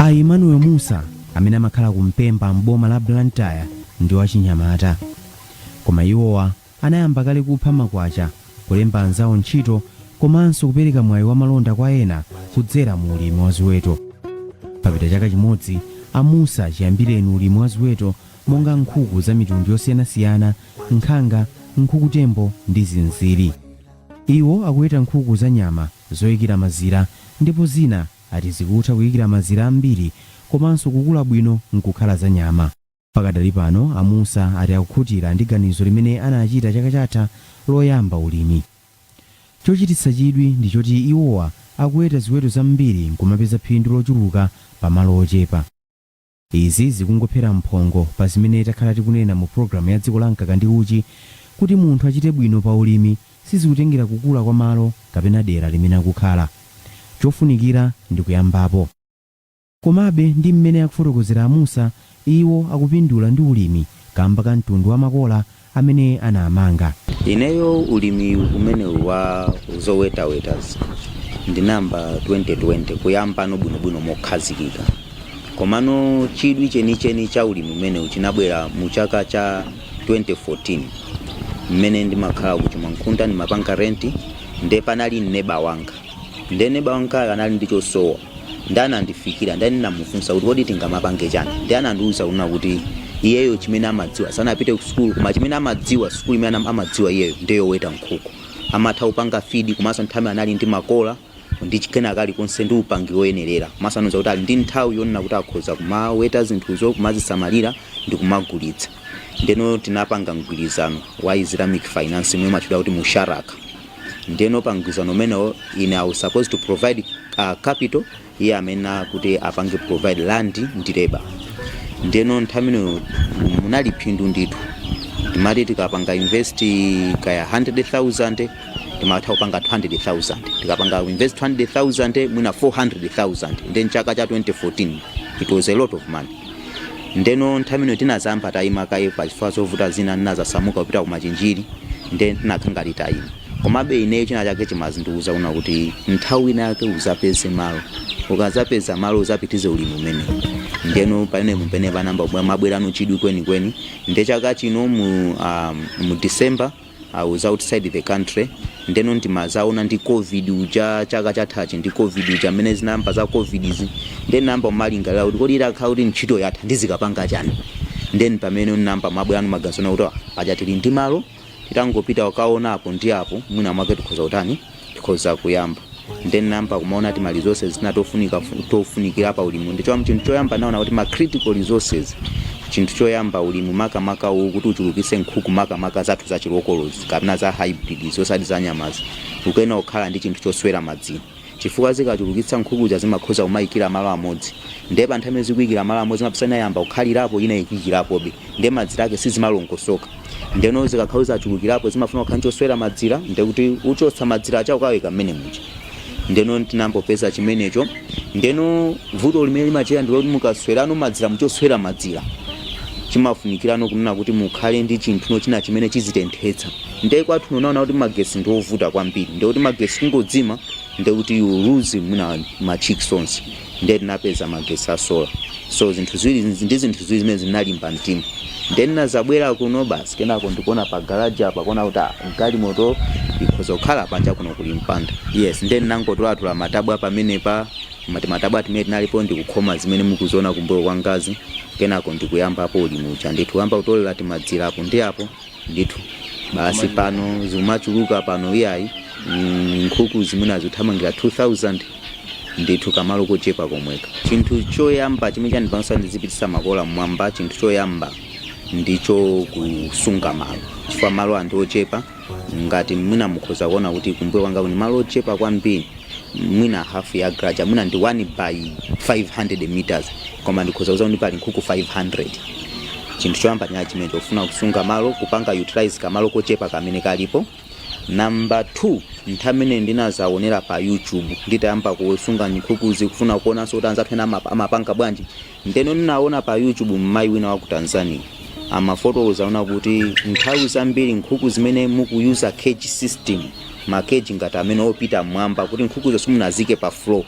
A Emmanuel Musa, amene amakhala ku Mpemba m'boma la Blantyre, ndi wachinyamata, koma iwowa anayamba kale kupha makwacha, kulemba anzawo ntchito komanso kupereka mwayi wa malonda kwa ena kudzera mu ulimi wa ziweto. Papita chaka chimodzi a Musa chiyambireni ulimi wa ziweto monga nkhuku za mitundu yosiyanasiyana, nkhanga, nkhukutembo ndi zinziri. Iwo akuweta nkhuku za nyama zoyikira mazira, ndipo zina ati zikutha kuyikira mazira ambiri komanso kukula bwino nkukhala za nyama. Pakadali pano a Musa ati akukhutira ndi ganizo limene anachita chaka chatha loyamba ulimi. Chochititsa chidwi ndi choti iwowa akuweta ziweto zambiri nkumapeza phindu lochuluka pamalo ochepa. Izi zikungophera mphongo pa zimene takhala tikunena mu pulogalamu ya Dziko la Mkaka ndi Uchi, kuti munthu achite bwino pa ulimi sizikutengera kukula kwa malo kapena dera limene akukhala. Chofunikira ndi kuyambapo. Komabe ndi mmene akufotokozera a Musa, iwo akupindula ndi ulimi kamba ka mtundu wa makola amene anamanga. Ineyo ulimi umenewu wa zowetawetazi ndinayamba 2020, kuyambano bwinobwino mokhazikika. Komano chidwi chenicheni cha ulimi umenewu chinabwera mu chaka cha 2014, mmene ndimakhala ku Chimwankhunda, ndimapanga renti. Nde panali neba wanga, nde neba wangayo anali ndi chosowa, ndi anandifikira. Ndi ndinamufunsa kuti, "Kodi tingamapange chani?" Ndi anandiwuza kunena kuti iyeyo chimene amadziwa, sanapite ku sukulu, koma chimene amadziwa, sukulu imene amadziwa iyeyo ndeyoweta nkhuku. Amatha kupanga feed, komanso nthawi anali ndi makola ndi kena kalikonse ndi upangiri woyenerera. Komanso anauza kuti ali ndi nthawi yonena kuti akhoza kumaweta zinthuzo, kumazisamalira ndi kumagulitsa. Ndeno tinapanga mgwirizano wa Islamic finance imwe imachedwa kuti musharaka. Ndeno pa mgwirizano umenewo, ine I was supposed to provide capital, iye amene kuti apange provide land ndi labor. Ndeno nthawi imeneyo munali phindu ndithu. Timati tikapanga invest kaya 100,000, timatha kupanga 200,000. Tikapanga invest 200,000, mwina 400,000. Then chaka cha 2014 it was a lot of money. Ndeno nthawi imeneyo tinazamba tayima kaye pachifukwa zovuta zina, ndinazasamuka kupita ku Machinjiri, nde tinakhala ngati tayima. Komabe ineyo china chake chimazindiuza kuna kuti nthawi ina yake uzapeze malo, ukazapeza malo uzapitize ulimi umenewu. Ndeno pamene pene panamba mabwerano chidwi kwenikweni. Nde chaka chino mu December I was outside the country. Ndeno ndimazaona ndi COVID uja, chaka chathachi ndi COVID uja, mmene zinayamba za COVID izi, then namba umalingalira kuti kodi itakhala kuti ntchito yatha ndizikapanga chani? Then pamene namba mabwerano maganizo kuti, "Ah, paja tili ndi malo, titangopita ukaona apo ndi apo, mwina mwake tikhoza kutani, tikhoza kuyamba." Then namba kumaona ti ma resources zina tofunika tofunikira pa ulimi. Ndicho chinthu choyamba naona kuti ma critical resources, chinthu choyamba ulimi makamaka uwu kuti uchulukise nkhuku, makamaka zathu za chilokolozi kapena za hybrid, zosati za nyamazi, ukuyenera kukhala ndi chinthu choswera madzira, chifukwa zikachulukitsa nkhukuja zimakhoza kumayikira malo amodzi. Ndiye pa nthawi imene zikuyikira malo amodzi, mapisa inayamba kukhalirapo, ina ikuyikirapobe, ndiye madzira ake sizimalongosoka. Ndeno zikakhala zachulukirapo, zimafuna kukhala choswera madzira, ndekuti uchotsa madzira acha ukaweka mmene muja. Ndeno tinambopeza chimenecho. Ndeno vuto limene limachita ndiloti mukaswerano madzira muchoswera madzira, chimafunikirano kunena kuti mukhale ndi chinthu china chimene chizitenthetsa. Ndiye kwathu unaona kuti magesi ndiovuta kwambiri, ndekuti magesi kungodzima, ndekuti you lose mwina ma chicks onse. Ndiye tinapeza magesi a solar. So zinthu ziwiri ndi zinthu ziwiri zimene zinalimba mtima. Ndiye ndinazabwera kuno basi, kenako ndikuona pa garage apa, kuona kuti, ah, galimoto ikhoza kukhala panja, kuno kuli mpanda. Yes, ndiye ndinangotolatula matabwa pamenepa, mati matabwa timene tinalipo, ndikukhoma zimene mukuziona kumbuyo kwa ngazi. Kenako ndikuyambapo ulimi uja ndithu, kuyamba kutolera timadzira apo ndi apo ndithu. Basi, pano zikumachuluka pano. Iyayi, nkhuku zimene zikuthamangira 2000 ndithu, kamalo kochepa komweka. Chinthu choyamba chimene chandipangisa ndizipitisa makola mmwamba, chinthu choyamba ndicho kusunga malo, chifukwa malo anthu ochepa. Ngati mwina mukhoza kuona kuti kumbuyo kwanga ni malo ochepa kwambiri, mwina hafu ya garage, mwina ndi 1 by 500 meters, koma ndikhoza kuza kuti pali nkhuku 500. Chinthu choyamba chinali chimene chofuna kusunga malo, kupanga utilize kamalo kochepa kamene kalipo. Namba 2, nthawi imene ndinazaonera pa YouTube, nditayamba kusunga nkhukuzi, kufuna kuonanso kuti anzathu ena amapanga bwanji. Ndeno ndinaona pa YouTube mmayi wina wa ku Tanzania amafotokoza ona kuti nthawi zambiri nkhuku zimene mukuyuza cage system, ma cage ngati amene opita mmwamba, kuti nkhukuzo simunazike pa floor,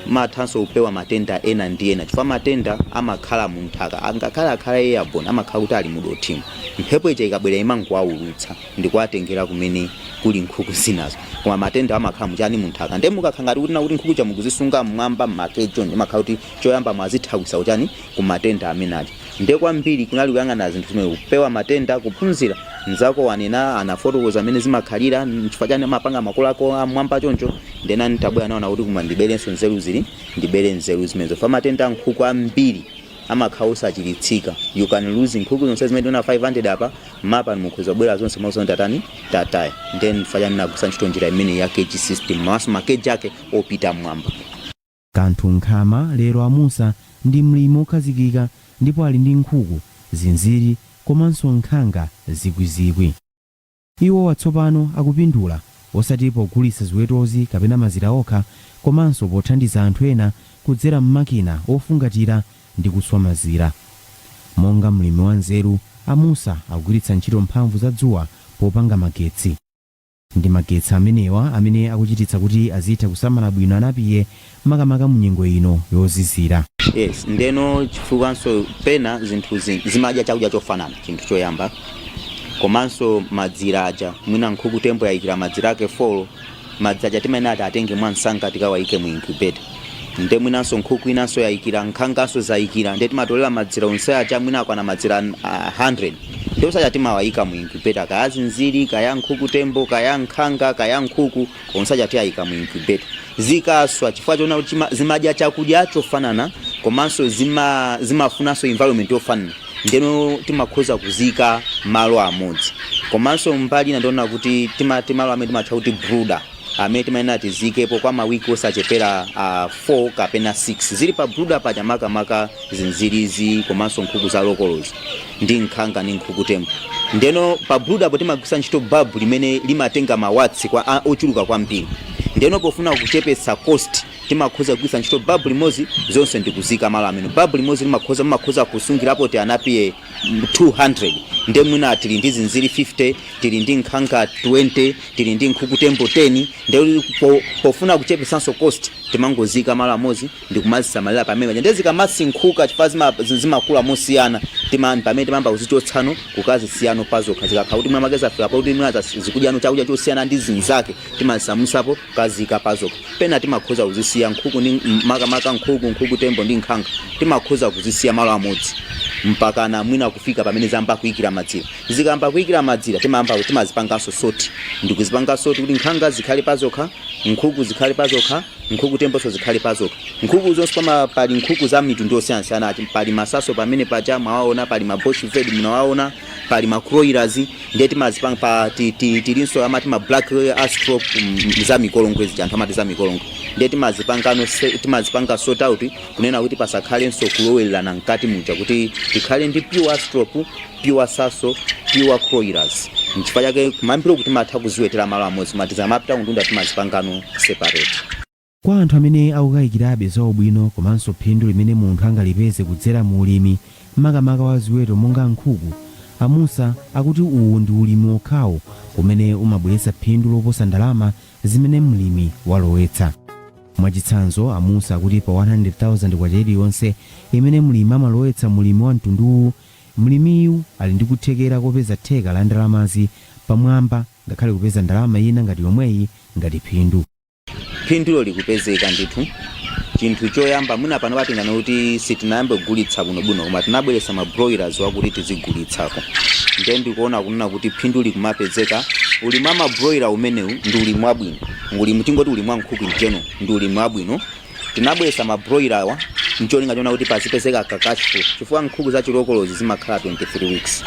Mathanso kupewa matenda ena ndi ena, chifukwa matenda amakhala munthaka, angakhale akhala airborne, amakhala kuti ali mudothimo. Mphepo ija ikabwera imangowaulutsa ndikuwatengera kumene kuli nkhuku zinazo, koma matenda amakhala muchani? Munthaka. Ndiye mukakhala ngati kuti nakuti nkhuku mukuzisunga mmwamba mma cage, ndimakhala kuti choyamba mwazithawisa kuchani? Ku matenda amene aja. Ndiye kwambiri kunali kuyang'ana zinthu zimene, kupewa matenda, kuphunzira. Mzako wanena, anafotokoza amene zimakhalira, nchifukwa chani amapanga makolo ako amwamba choncho. Ndena ntabwera naona kuti kuma ndiberenso nzeru, zili ndibere nzeru zimenezo fa matenda a nkhuku ambiri amakhala osachiritsika. You can lose nkhuku zonse zimene tiona 500 apa mapa, mukhoza kubwera zonse mwazo tatani, tataya. Then fachani nagwisa ntchito njira imene ya cage system, maso ma cage ake opita mmwamba. Kanthu nkhama. Lero Amusa ndi mlimi okhazikika ndipo ali ndi nkhuku, zinziri komanso nkhanga zikwizikwi. Iwo watsopano akupindula osati pogulitsa ziwetozi kapena mazira okha, komanso pothandiza anthu ena kudzera m'makina ofungatira ndi kuswa mazira. Monga mlimi wanzeru, Amusa akugwiritsa ntchito mphamvu za dzuwa popanga magetsi. Ndi magetsi amenewa amene akuchititsa kuti azitha kusamala bwino anapiye, makamaka mu nyengo ino yozizira. Yes, ndeno chifukwanso pena zinthu zimadya chakudya chofanana, chinthu choyamba, komanso madzira aja, mwina nkhuku tembo yayikira madzira ake 4, madzira aja timayenera ati atenge mwansanga tikawayike mu incubator. Nde mwinanso nkhuku inanso yayikira, nkhanganso zayikira, nde timatolera madzira onse aja, mwina akwana madzira 100, nde usacha timawayika mu incubator, kaya zinziri, kaya nkhuku tembo, kaya nkhanga, kaya nkhuku, onse aja tiyayika mu incubator. Zikaswa, chifukwa choona kuti zimadya chakudya chofanana, komanso zimafunanso environment yofanana, ndeno timakhoza kuzika malo amodzi. Komanso mbali ina ndiona kuti timati malo amene timatcha kuti brooder, amene timayenera tizikepo kwa mawiki osachepera 4 kapena 6, zili pa brooder paja, makamaka zinzirizi komanso nkhuku za lokolozi ndi nkhanga ndi nkhuku tembo. Ndeno pa brooder po timagwisa ntchito bulb limene limatenga ma watts ochuluka kwambiri. Ndeno pofuna kuchepetsa cost, timakhoza kugwiritsa ntchito bulb limodzi, zonse ndikuzika malo amene bulb limodzi limakhoza kusungirapo ti anapiye 200. Nde mwina tili ndi zinziri 50, tili ndi nkhanga 20, tili ndi nkhuku tembo 10. Nde pofuna kuchepetsanso cost, timangozika malo amodzi ndikumazisamalira pamene paja. Nde zikamasinkhuka, chifukwa zimakula mosiyana, pamene timayamba kuzichotsano kukazisiyano pazokha. Zikakhala kuti mwamake zafika pakuti mwina zikudyano chakudya chosiyana ndi zinzake, timazisamusapo kukazika pazokha. Pena timakhoza kuzisiya nkhuku ndi makamaka nkhuku tembo ndi nkhanga, timakhoza kuzisiya malo amodzi mpakana mwina kufika pamene zamba kuyikira madzira. Zikamba kuyikira madzira, timayamba timazipanganso sort, ndikuzipanga sort kuti nkhanga zikhale pazokha, nkhuku zikhale pazokha, nkhuku tembonso zikhale pazokha. Nkhuku zonse pama pali nkhuku za mitundu yosiyanasiyana. Ati pali masaso pamene paja mwawaona, pali ma Boschveld munawaona, pali ma Kuroilers. Ndiye timazipanga pa tilinso amati ma Black Australorp, za mikolongwe zija, anthu amati za mikolongwe. Ndiye timazipanga sort out kunena kuti pasakhalenso kulowererana mkati muja, kuti tikhale ndi pure Australorp, pure Sasso, pure Kuroilers. Nchifukwa chake kumambiro kuti timatha kuziwetera malo amodzi, mati zamapita kundunda timazipangano separate. Kwa anthu amene akukayikirabe za ubwino komanso phindu limene munthu angalipeze kudzera mu ulimi, makamaka wa ziweto monga nkhuku, Amusa akuti uwu ndi ulimi wokhawo umene umabweretsa phindu loposa ndalama zimene mlimi walowetsa. Mwachitsanzo, Amusa akuti pa 100,000 kwacha iliyonse imene mlimi amalowetsa mulimi wa mtunduwu, mlimiyu ali ndi kuthekera kopeza theka la ndalamazi pamwamba, ngakhale kupeza ndalama ina ngati yomweyi ngati phindu. Phindulo likupezeka ndithu. Chinthu choyamba, mwina pano patingana kuti sitinayambe kugulitsa bwinobwino, koma tinabweretsa ma broilers wakuti tizigulitsako. Ndiye ndikuona kunena kuti phindu likumapezeka. Ulimi wa ma broiler umenewu ndi ulimi wabwino. Ulimi, tingoti ulimi wa nkhuku in general, ndi ulimi wabwino. Tinabweretsa ma broiler awa ncholinga choona kuti pazipezeka ka cash flow, chifukwa nkhuku za chilokolozi zimakhala 23 weeks.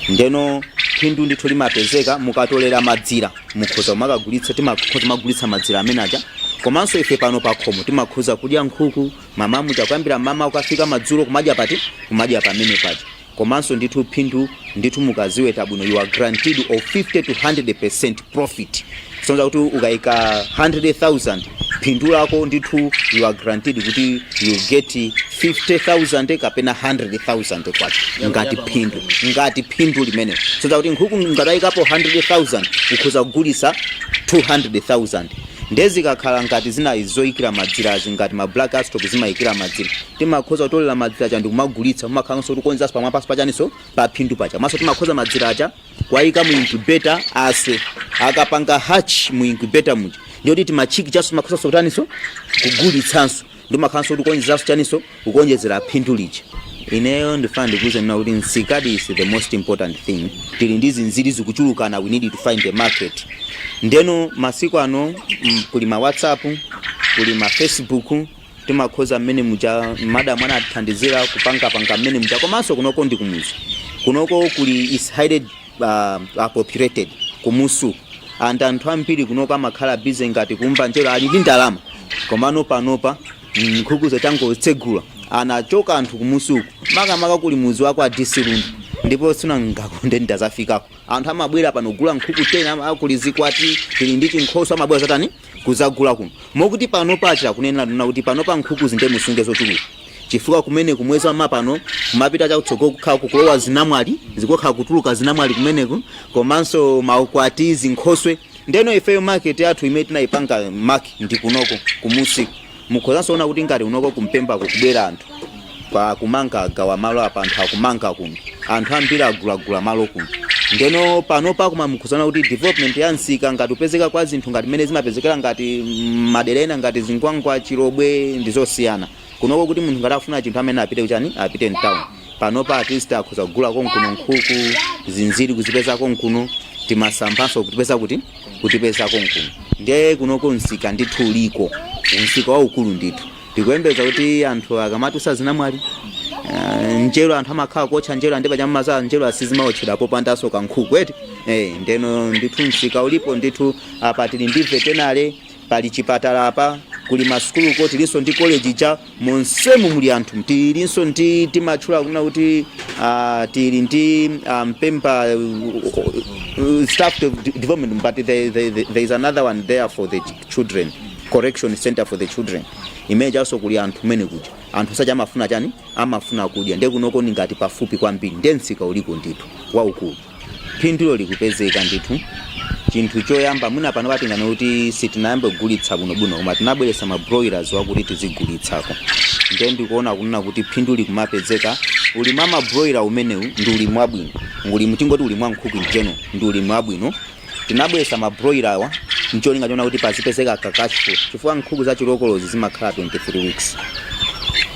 Ndeno phindu ndithu limapezeka. Mukatolera madzira, mukhoza kumakagulitsa, timakhoza kumagulitsa madzira amene aja. Komanso ife pano pakhomo timakhoza kudya nkhuku mamamuja, kuyambira mama ukafika madzulo, kumadya pati? Kumadya pamene paja. Komanso ndithu phindu ndithu, mukaziweta bwino, you are guaranteed of 50 to 100% profit. Sonza kuti ukayika 100,000, phindu lako ndithu you are guaranteed kuti you get 50,000 kapena 100,000 kwacha ngati phindu limene. Sonza kuti nkhuku ngati ayikapo 100,000, ukhoza kugulisa 200,000. Ndiye zikakhala ngati zina zoyikira madzirazi, ngati ma Black Australorp zimayikira madzira, timakhoza kutolera madzira aja ndikumagulitsa. Kumakhalanso tikonzanso pamwe panso pachaniso pa phindu pacha. Maso timakhoza madzira aja kuwayika mu incubator, aswe. Akapanga hatch mu incubator muja, ndiyoti tima chick chaso timakhozanso kutaniso, kugulitsanso. Ndimakhalanso tikonzanso chaniso, kukonjezera phindu lija. Ineyo ndifuna ndikuuze nena kuti msikadi is the most important thing. Tili ndi zinziri zikuchulukana, we need to find a market. Ndeno masiku ano kuli ma WhatsApp, kuli ma Facebook, timakhoza mmene muja madamu anatithandizira kupangapanga mmene muja. Komanso kunoko ndi kumuzi, kunoko kuli is highly populated kumusu, and anthu ambiri kunoko amakhala busy ngati kumva njero ali ndi ndalama. Komano panopa nkhuku zachangotsegula, anachoka anthu kumusuku, makamaka kuli muzi wako a DC Lundu, ndipo sina ngakonde ndazafikako. Anthu amabwera pano gula nkhuku tena kuli zikwati, tili ndi chinkhoso, amabwera zatani, kuzagula kuno. Mokuti pano pacha kunena nuna kuti panopa nkhuku zinde musunge zochuluka, chifukwa kumene kumwezi wa mapano kumapita chakutsogolo kukhala kukulowa zinamwali, zikukhala kutuluka zinamwali kumeneko, komanso maukwati, zinkhoswe. Ndeno ifeyo market yathu imene tinayipanga mark ndi kunoko kumusi. Mukhozanso ona kuti ngati kunoko kumpembako kubwera anthu kwa kumanga gawa malo apa, anthu akumanga kuno, anthu ambiri agulagula malo kuno. Ndeno panopa koma mukhozana kuti development ya msika, ngati upezeka kwa zinthu ngati mmene zimapezekera ngati madera ena ngati Zingwangwa, Chilobwe, ndizosiyana kunoko, kuti munthu ngati afuna chinthu amene apite kuchani, apite mtown. Panopa at least akhoza kugula konkuno nkhuku, zinziri kuzipeza konkuno, timasamphanso kutipeza kuti kutipeza konkuno. Ndiye kunoko msika ndithu uliko, msika waukulu ndithu. Tikuyembeza kuti anthu akamatusa zinamwali, njelo, anthu amakhala kotcha njelo, andi pachamaza njelo asizimaotchedwa popandanso kankhuku eti. Ndeno ndithu msika ulipo ndithu. Apa tili ndi veterinary, pali chipatala apa, kuli masukuluko, tilinso ndi college ja. Monsemu muli anthu. Tilinso ndi timatchula kuna kuti tili ndi Mpemba staff development, but there is another one there for the children, correction center for the children imene chanso kuli anthu kumene kuja. Anthu sacha amafuna chani, amafuna kudya. Ndiye kunoko ni ngati pafupi kwambiri. Ndiye msika uliko ndithu waukulu, phindulo likupezeka ndithu. Chinthu choyamba mwina pano patingana kuti sitinayambe kugulitsa bwinobwino, koma tinabweretsa ma broilers wakuti tizigulitsako. Ndiye ndikuona kunena kuti phindu likumapezeka. Ulimi wa ma broiler umenewu ndi ulimi wabwino, ulimi tingoti ulimi wa nkhuku in general ndi ulimi wabwino. Tinabweretsa ma broiler awa ncholinga chona kuti pazipezeka ka cash flow, chifukwa nkhuku za chilokolozi zimakhala 23 weeks.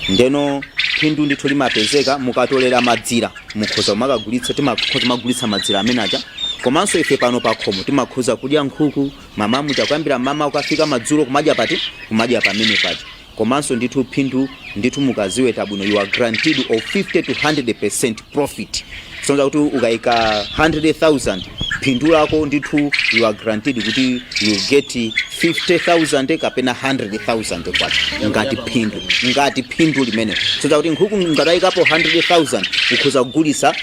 Ndeno phindu ndithu limapezeka. Mukatolera madzira mukhoza kumakagulitsa, timakhoza kumagulitsa madzira amene aja. Komanso ife pano pakhomo timakhoza kudya nkhuku mamamu, kuyambira mama ukafika madzulo, kumadya pati, kumadya pamene paja. Komanso ndithu phindu ndithu mukaziweta bwino, you are guaranteed of 50 to 100% profit. Sonza kuti ukayika 100,000, phindu lako ndithu you are guaranteed kuti you get 50,000 kapena 100,000 kwacha ngati phindu, ngati phindu limene. Sonza kuti nkhuku ngatayikapo 100,000, ukhoza kugulitsa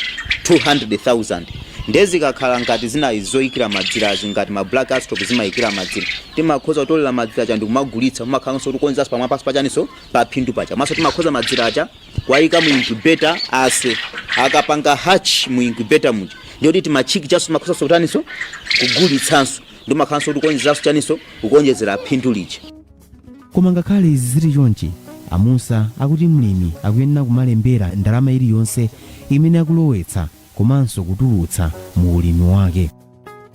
200,000. Ndiye zikakhala ngati zina zoyikira madzirazi, ngati ma Black Australorp zimayikira madzira, timakhoza kutolera madzira aja ndikumagulitsa. Kumakhalanso tikonzanso pamwe panso pachaniso, pa phindu pacha. Maso timakhoza madzira aja kuwayika mu incubator, aswe. Akapanga hatch mu incubator muja, ndiyoti tima chick chaso timakhozanso kutaniso, kugulitsanso. Ndimakhalanso tikonzanso chaniso, kukonjezera phindu lija. Koma ngakhale izi zili chonchi, amusa akuti mlimi akuyenera kumalembera ndalama iliyonse imene akulowetsa komanso kutulutsa mu ulimi wake.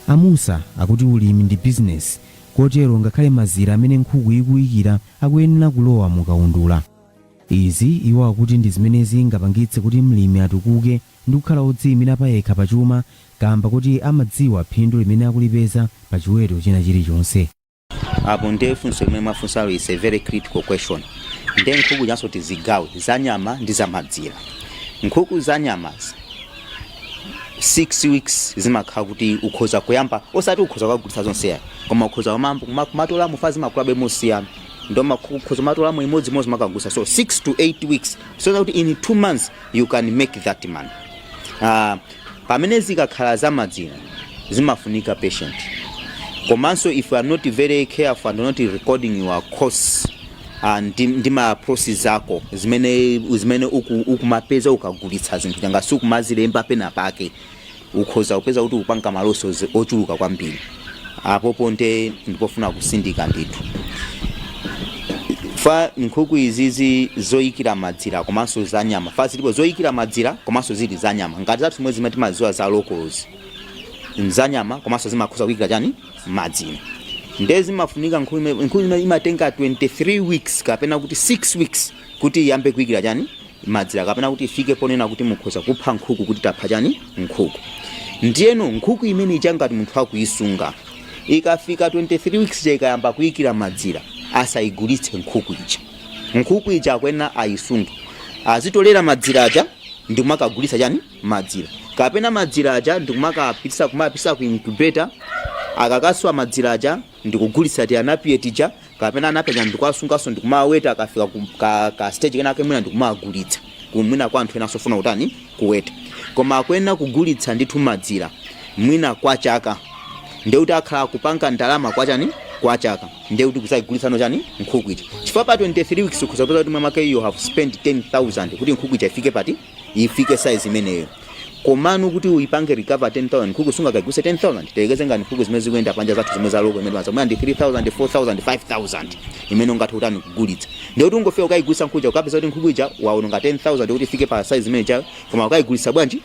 Amusa akuti ulimi ndi bizinesi, kotero ngakhale mazira amene nkhuku ikuyikira akuyenera kulowa mukaundula. Izi iwo akuti ndi zimene zingapangitse kuti mlimi atukuke ndi kukhala odziyimira payekha pachuma, kamba kuti amadziwa phindu limene akulipeza pa chiweto china chilichonse. Apo ndiye funso limene mwafunsalo is a very critical question. Ndiye nkhuku chanso tizigawe za nyama ndi za madzira. Nkhuku za nyamazi 6 weeks zimakhala kuti ukhoza kuyamba, osati ukhoza kukagulitsa zonse yayi, koma ukhoza kumatola mufa zimakulabe mosiyana, ndo ukhoza kumatolamo imodzimodzi makagulitsa. So 6 to 8 weeks, so that in 2 months you can make that money. Pamene zikakhala za madzira zimafunika patient, komanso if you are not very careful and not recording your costs ndi ma process zako zimene ukumapeza ukagulitsa zinthu changa, sikumazilemba pena pake, ukhoza kupeza kuti upanga ma loss ochuluka kwambiri. Apopo nde ndipofuna kusindika ndithu. Fa nkhuku izizi zoyikira madzira komanso za nyama, fa zilipo zoyikira madzira komanso zili za nyama. Ngati zathu zimwe zimene timaziwa za locals za nyama, komanso zimakhoza kuyikira chani? Madzira. Nde zimafunika nkhuku imene imatenga 23 weeks kapena kuti 6 weeks kuti iyambe kuyikira chani? Madzira, kapena kuti ifike ponena kuti mukhoza kupha nkhuku, kuti tapha chani? Nkhuku. Ndiyeno nkhuku imene ija ngati munthu akuisunga, ikafika 23 weeks ija, ikayamba kuyikira madzira, asayigulitse nkhuku ija. Nkhuku ija akwena ayisunge, azitolera madzira aja ndikumakagulitsa chani? Madzira. Kapena madzira aja ndikumakapitisa, kumapitisa ku incubator. Akakaswa madzira aja ndikugulitsa ti anapiye tija, kapena anapiye aja ndikuwasunganso, ndikumaweta. Akafika ka stage kenake mwina ndikumagulitsa kumwina kwa anthu ena asofuna kutani? Kuweta. Koma akuyenera kugulitsa ndithu madzira mwina kwa chaka, ndekuti akhala kupanga ndalama kwa chani? Kwa chaka. Ndekuti kusayigulitsano chani? Nkhuku ija. Chifukwa pa 23 weeks ukhoza kupeza kuti mwamake you have spent 10,000 kuti nkhuku ija ifike pati? Ifike size imeneyo. Komanu kuti uyipange recover 10,000, nkhuku sungakaigulitse 10,000. Tekeze ngati nkhuku zimene zikuyenda panja zathu zimwe za local, imene mwina ndi 3000, 4000, 5000 imene ungathe kutani? Kugulitsa. Ndekuti ungofika ukayigulitsa nkhuku ija, ukapeza kuti nkhuku ija waononga 10,000 kuti ifike pa size imene ija, koma ukayigulitsa bwanji?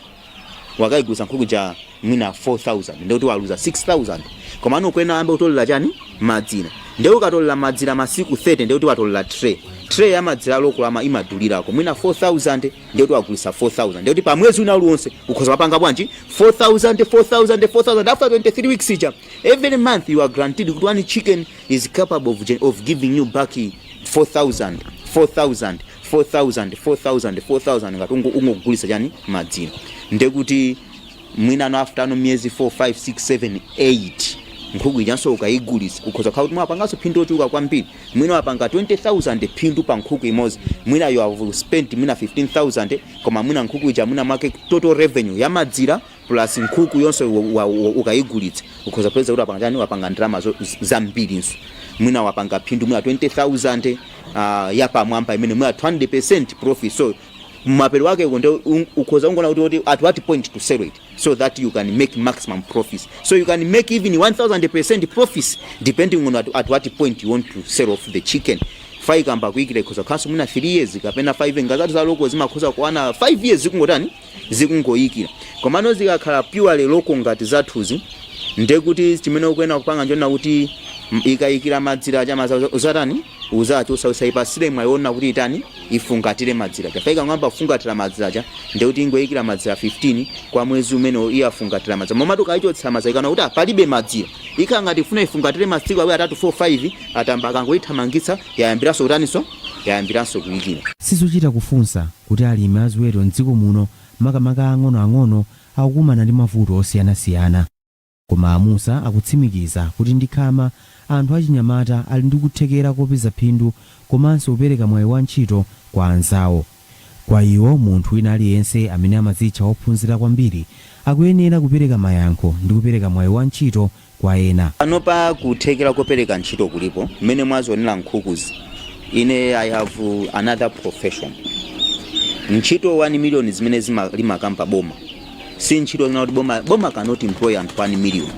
Wakayigulitsa nkhuku ija mwina 4000, ndekuti waluza 6000. Koma ano kwena ambe kutolera chani? Madzira. Ndiye ukatolera madzira masiku 30, ndekuti watolera tray. Tray ya madzira local ama imadulirako mwina 4000, ndekuti wagulitsa 4000. Ndekuti pa mwezi wina uliwonse ukhoza mapanga bwanji? 4000, 4000, 4000. After 23 weeks ija, every month you are guaranteed kuti one chicken is capable of giving you back 4000, 4000, 4000, 4000, 4000, ngati ungogulitsa chani? Madzira. Ndekuti mwina no after ano miyezi 4, 5, 6, 7, 8, nkhuku ijanso ukayigulitsa, ukhoza kukhala kuti mwapanganso phindu ochuluka kwambiri. Mwina wapanga 20,000 phindu pa nkhuku imodzi. Mwina you have spent mwina 15,000, koma mwina nkhuku ija mwina mwake total revenue ya madzira plus nkhuku yonse ukayigulitsa, ukhoza kupeza kuti wapanga chani? Wapanga ndalama zambirinso. Mwina wapanga phindu mwina 20,000 yapamwamba imene mwina 200% profit. So mapero wake uko ndio ukhoza ungona kuti at what point to sell it so that you can make maximum profits. So you can make even 1000% profits depending on at what point you want to sell off the chicken. Ikamba kuyikira ikhoza kukhalanso mwina 3 years kapena 5. Ngazati za local zimakhoza kuwana 5 years zikungotani? Zikungoyikira. Komano zikakhala purely local ngati zathuzi, ndekuti chimene ukuyenera kupanga njona kuti ikayikira madzira chama uzatani? Uzachosa, usayipasire mwayiona kuti itani? Ifungatire madzira. Chafaika ng'amba kufungatira madzira cha, ndekuti ingoyikira madzira 15 kwa mwezi umene iye afungatira madzira. Momati ukayichotsa madzira, ikana kuti palibe madzira, ikhala ngati ifuna ifungatire masiku awiri, atatu, 4, 5, atamba akangoyithamangitsa, yayambiranso kutaninso? Yayambiranso kuyikira. Sizochita kufunsa kuti alimi aziweto mdziko muno, makamaka ang'onoang'ono, akukumana ndi mavuto osiyanasiyana. Koma amusa akutsimikiza kuti ndi khama, anthu achinyamata ali ndi kuthekera kopeza phindu komanso kupereka mwayi wa ntchito kwa anzawo. Kwa iwo, munthu wina aliyense amene amadzitcha wophunzira kwambiri akuyenera kupereka mayankho ndi kupereka mwayi wa ntchito kwa ena. Panopa kuthekera kopereka ntchito kulipo. Mmene mwazionera nkhukuzi, ine I have another profession. Ntchito 1 million zimene limakamba boma si ntchito zina kuti boma cannot employ anthu 1 million.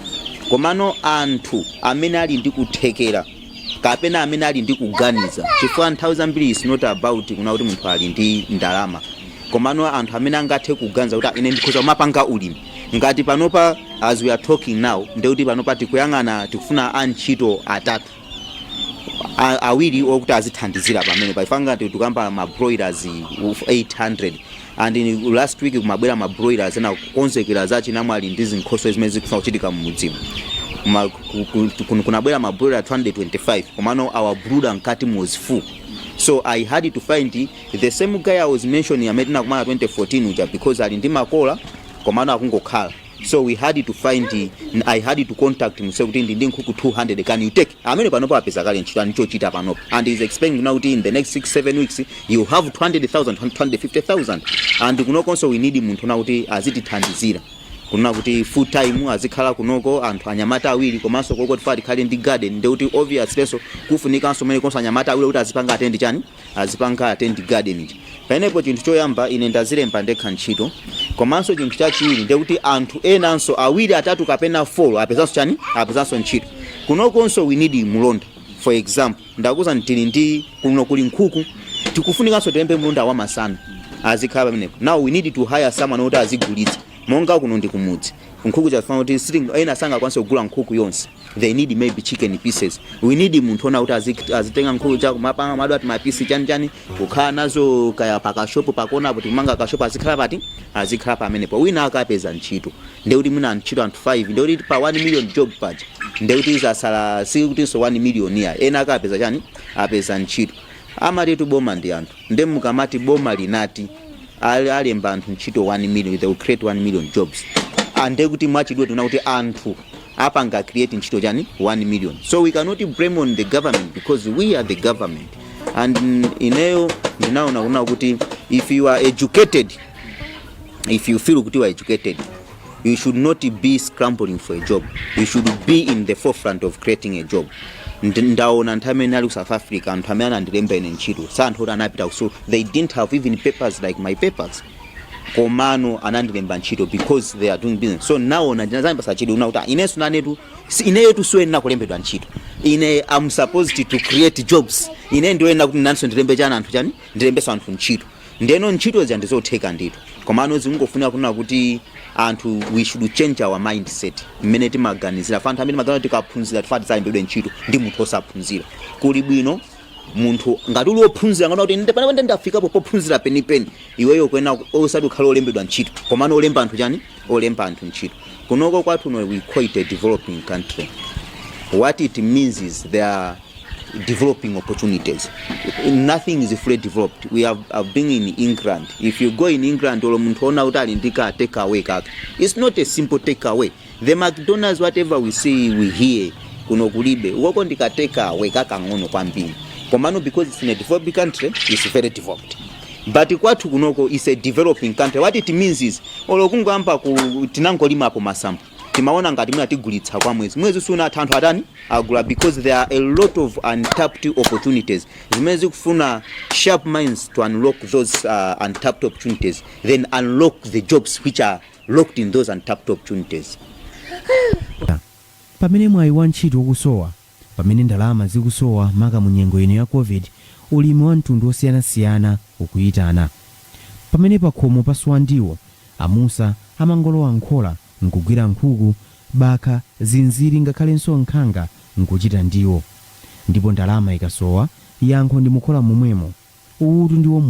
Komano anthu amene ali ndi kuthekera kapena amene ali ndi kuganiza, chifukwa nthawi zambiri is not about kuna kuti munthu ali ndi ndalama, komano anthu amene angathe kuganiza kuti, "Ah, ine ndikhoza kumapanga ulimi." Ngati panopa, as we are talking now, ndekuti panopa tikuyang'ana, tikufuna antchito atatu, awiri okuti azithandizira pamene paifanga. Ngati tikamba ma broilers 800, and in last week kumabwera ma broilers ena kukonzekera za chinamwali ndi zinkhoswe zimene zikufuna kuchitika mmudzimu. Kunabwera ma broiler 225, komano our brooder mkati was full, so I had to find the same guy I was mentioning amene tinakumana 2014 uja, because ali ndi makola komano akungokhala. So we had to find I had to contact him, say kuti ndi nkhuku 200, can you take? Amene panopo apeza kale ntchito anichochita panopo, and is expecting now kuti in the next 6 7 weeks you have 200,000, 250,000. And kunokonso we need munthu na kuti azitithandizira kunena kuti full time azikhala kunoko, anthu anyamata awiri. Komanso koko tifa tikhale ndi garden, ndekuti obviously so kufunikanso mene konso anyamata awiri kuti azipanga attend chani? Azipanga attend garden iji. Paenepo chinthu choyamba, ine ndazilemba ndekha ntchito. Komanso chinthu chachiwiri ndekuti anthu enanso awiri, atatu kapena four apezanso chani? Apezanso ntchito. Kunokonso we need mulonda. For example, ndakuza tili ndi kuno kuli nkhuku, tikufunikanso tilembe mulonda wamasana azikhala pamenepo. Now we need to hire someone kuti azigulitsa. Monga kuno ndi kumudzi, nkhuku chafuna kuti ena sangakwanise kugula nkhuku yonse, they need maybe chicken pieces. We need munthu ona kuti azitenga nkhuku cha kumapanga madu ati mapisi chani chani, kukhala nazo kaya pakashopo pakonapo, tikumanga kashopo, azikhala pati? Azikhala pamenepo. Wina akapeza ntchito, ndekuti mwina ntchito anthu 5, ndekuti pa 1 million job paja ndekuti zasala sikutinso 1 million ya ena akapeza chani? Apeza ntchito. Amatitu boma ndi anthu. Nde mukamati boma linati alemba anthu ntchito 1 million, they will create 1 million jobs, ande kuti mwachidwe tuna kuti anthu apanga create ntchito chani? 1 million. So we cannot blame on the government because we are the government. And ineyo ndinaona kuna kuti if you are educated, if you feel kuti you are educated, you should not be scrambling for a job, you should be in the forefront of creating a job. Ndaona anthu amene ali ku South Africa, anthu amene anandilemba ine ntchito sa anthu oti anapita, so they didn't have even papers like my papers, komano anandilemba ntchito because they are doing business. So naona ndinazandipasa chidwi una kuti inenso nanetu ineyo siyenera kulembedwa ntchito, ine am supposed to create jobs. Ine ndiyoyenera kuti nanso ndilembe chani anthu chani, ndilembeso anthu ntchito. Ndeno ntchito zija ndizotheka ndithu, komano zingofunika kunena kuti anthu we should change our mindset mmene timaganizira. Fa anthu amene timaganiza tikaphunzira tifa tidzalembedwe ntchito ndi munthu osaphunzira. Kuli bwino munthu ngati uli wophunzira, ngati kuti ndipane pane ndafikapo pophunzira penipeni, iweyo kwena osati ukhale olembedwa ntchito, komano olemba anthu chani? Olemba anthu ntchito. Kunoko kwathu no, we call it a developing country. What it means is there are developing opportunities. Nothing is fully developed. We have been in England. If you go in England, olo munthu ona kuti ali ndi ka take away kake, it's not a simple take away. The McDonald's, whatever we see, we hear, kuno kulibe. Ukoko ndika take away kakang'ono kwambiri, komano because it's in a developed country, it's very developed. But kwathu kunoko is a developing country. What it means is olo kungoyamba ku tinangolimapo masamba, timaona ngati mwina tigulitsa kwa mwezi, mwezi sunatha, anthu atani? Agula, because there are a lot of untapped opportunities zimene zikufuna sharp minds to unlock those untapped opportunities, then unlock the jobs which are locked in those untapped opportunities. Pamene mwayi wa ntchito ukusowa, pamene ndalama zikusowa maka mu nyengo ino ya COVID, ulimi wa mtundu osiyanasiyana ukuyitana. Pamene pakhomo pasowa ndiwo, amusa amangolowa nkhola nkugwira nkhuku, bakha, zinziri ngakhalenso nkhanga nkuchita ndiwo. Ndipo ndalama ikasowa, yankho ndi mukhola momwemo. Uwu ndiwo moyo.